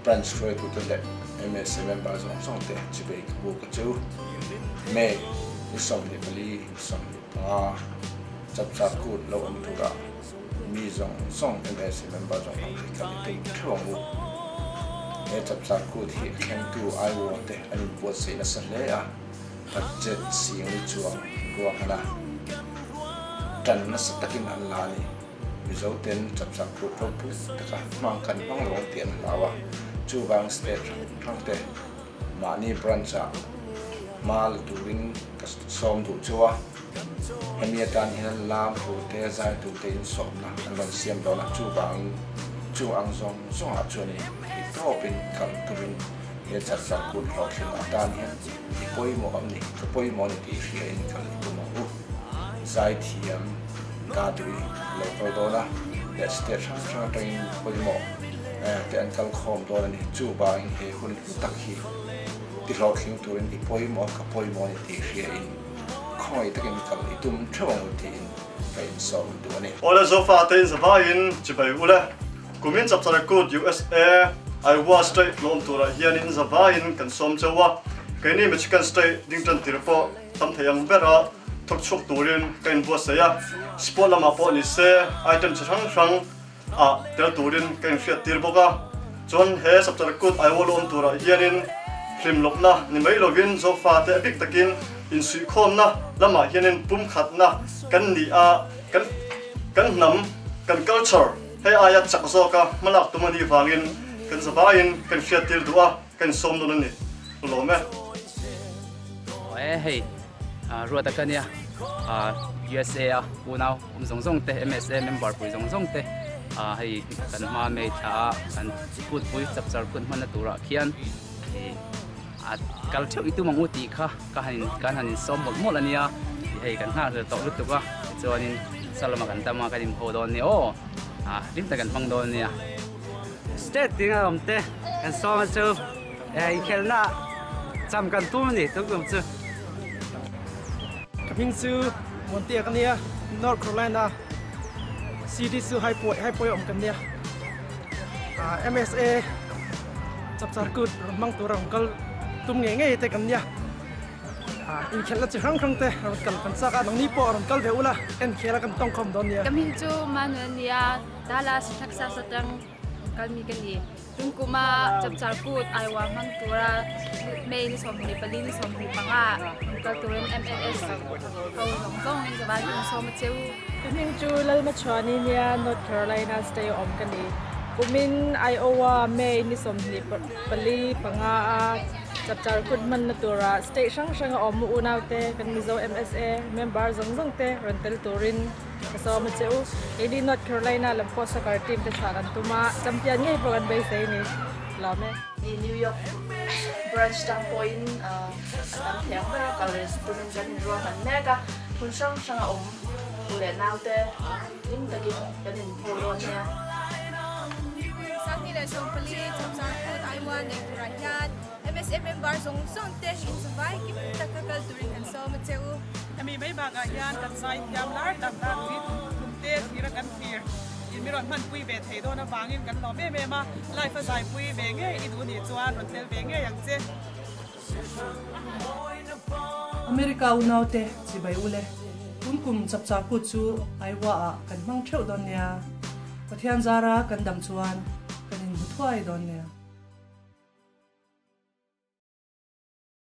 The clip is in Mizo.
Branch hruaitute leh MSA member zawng zawng te chibei ka buk a chu. May ni 24 ni 15 Chapchar Kut lo awm turah mi zawng zawng MSA member zawng zawng te kal i tum theuh ang u. He Chapchar Kut hi a thlengtu Iowa te an inbuatsaih nasa hle a, budget sing ni chuang an ruahman a, tan nasa takin an la a ni. Mizo ten Chapchar Kut ropui taka hmang kan hmang lo ang tih an hlau a, chuvang state hrang hrang te mahni branch ah hma la turin ka sawm duh chu a, hemi atan hian lam tur te zai tur te in sawmna an rawn siam dawn a, chuvangin chung ang zawng zawngah chuan in theih tawpin kal turin he Chapchar Kut hlawhtling atan hian i pawimawh am ni, ka pawimawh a ni tih hria in kal i tum ang u. Zaithiam Dadui lo kal dawn a, leh state hrang hrang atangin pawimawh te an kal khawm dawn a ni. Chuvangin he hun hlu tak hi tihlawhtling turin i pawimawh a, ka pawimawh a ni tih hriain khawngaih takin kal i tum theuh ang u tiin ka insawm duh a ni. Awle Zofa te in zavaiin chibai ule. Kumin Chapchar Kut USA Iowa State lawm turah hianin zavaiin kan sawm cheu a, keini Michigan State ding tan tir pawh tam thei ang bera thawk chhuak turin ka inbuatsaih a, sport lamah pawh ni se item chi hrang hrang ah tel turin ka inhriat tir bawk a. Chuan he Chapchar Kut Iowa lawm turah hianin hlim lawkna ni mai lovin Zofa te a bik takin insuihkhawmna lamah hianin pumkhatna kan ni a, kan kan hnam, kan culture hei aia chak zawka hmalak tum a nih vangin kan zavaiin kan hriat tir duh a, kan insawm dawn a ni. Lawm e. Aw e hei Ruata ka nia USA a unau awm zawng zawng te MSA member pui zawng zawng te hei kan hma mai thla a kan kut pui chapchar kut hmanna turah khian a kal theuh i tum ang u tih kha ka han in kan han insawm mawlh mawlh a nia hei kan nghak hlel tawh lutuk a tichuanin salama kan dam a kan inpho dawn nia aw hlim tak kan hmang dawn nia. State ding a awm te kan sawm a chu. Inkhelhna cham kan tum a ni tum tum chu. Ka hming chu Montiak a nia, North Carolina city chu High Point, High Point awm kan nia. MSA Chapchar Kut rawn hmang tur a rawn kal tum ngei ngei te kan nia. Inkhelhna chi hrang hrang te rawn kal kan chak a, nangni pawh rawn kal ve ula, enkhel a kan tawngkhawm dawn nia. Ka hming chu Manuel a nia, Dallas, Texas atang kalmi ka ni. Tungkum ah Chapchar Kut Iowa hmang tura May ni 24 ni 25 kal turin MLS ho zawng zawng in zavai kan sawm a che u. Ka hming chu Lalmachhuani nia North Carolina State a awm ka ni. Kumin Iowa May ni 24 panga a Chapchar Kut hmanna tura state hrang hrang a awm unaute kan Mizo MSA member zawng zawng te rawn tel turin Ka sawm a che u. Keini North Carolina lam pawh soccer team te chhuah kan tum a, champion ngei pawh kan beisei ni. Lawm e. Ni New York branch tang pawhin a tam thei ang ber a, kal tumin kan inruahman mek a, hmun hrang hrang a awm u leh naute hlim takin kan inphaw dawn nia. 2014 Chapchar Kut Iowa nei turah hian MSA member zawng zawng te in zavai kim taka kal turin kan sawm a che u. Hemi mai bakah hian kan zai thiam lar tak tak tui tum te thlir a kan thlir in mi rawn hmanpui ve thei dawn avangin kan lawm em em a, live a zaipui ve ngei i duh nih chuan rawn tel ve ngei ang che. America unaute chibai ule, tun kum chapchar kut chu Iowa ah kan hmang theuh dawn nia, Pathian zara kan dam chuan kan inhmu thuai dawn nia.